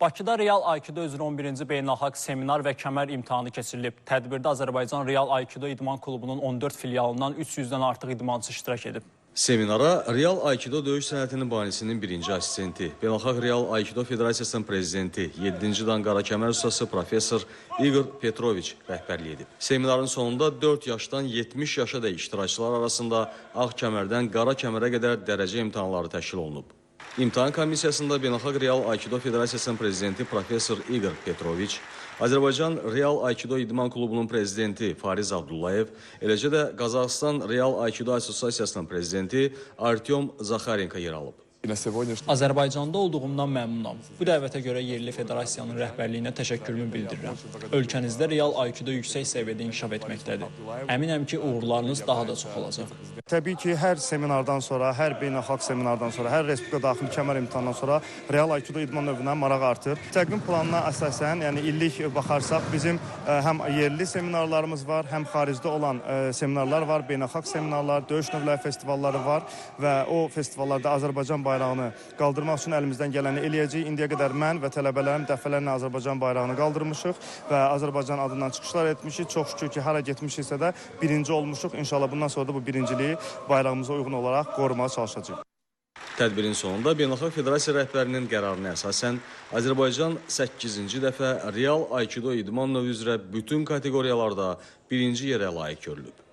Bakıda Real Aikido üzrə 11-ci beynəlxalq seminar və kəmər imtahanı keçirilib. Tədbirdə Azərbaycan Real Aikido İdman Klubunun 14 filialından 300-dən artıq idmançı iştirak edib. Seminara Real Aikido döyüş sənətinin banisinin birinci assistenti, Beynəlxalq Real Aikido Federasiyasının prezidenti, 7-ci dan qara kəmər ustası professor İqor Petroviç rəhbərlik edib. Seminarın sonunda 4 yaşdan 70 yaşa dək iştirakçılar arasında ağ kəmərdən qara kəmərə qədər dərəcə imtahanları təşkil olunub. İmtahan komissiyasında Beynəlxalq Real Aikido Federasiyasının prezidenti professor İqor Petroviç, Azərbaycan Real Aikido İdman Klubunun prezidenti Fariz Abdullayev, eləcə də Qazaxıstan Real Aikido Assosiasiyasının prezidenti Artyom Zaxarenko yer alıb. И на сегодняшний Azərbaycanda olduğumdan məmnunam. Bu dəvətə görə yerli federasiyanın rəhbərliyinə təşəkkürümü bildirirəm. Ölkənizdə Real Aikido yüksək səviyyədə inkişaf etməkdədir. Əminəm ki, uğurlarınız daha da çox olacaq. Təbii ki, hər seminardan sonra, hər beynəlxalq seminardan sonra, hər respublika daxili kəmər imtahanından sonra Real Aikido idman növünə maraq artır. Təqvim planına əsasən, yəni illik baxarsaq, bizim həm yerli seminarlarımız var, həm xaricdə olan seminarlar var, beynəlxalq seminarlar, döyüş növləri festivalları var və o festivallarda Azərbaycan bayrağını qaldırmaq üçün əlimizdən gələni eləyəcəyik. İndiyə qədər mən və tələbələrim dəfələrlə Azərbaycan bayrağını qaldırmışıq və Azərbaycan adından çıxışlar etmişik. Çox şükür ki, hara getmişiksə də birinci olmuşuq. İnşallah bundan sonra da bu birinciliyi bayrağımıza uyğun olaraq qorumağa çalışacağıq. Tədbirin sonunda Beynəlxalq Federasiya rəhbərinin qərarına əsasən Azərbaycan 8-ci dəfə Real Aikido idman növü üzrə bütün kateqoriyalarda birinci yerə layiq görülüb.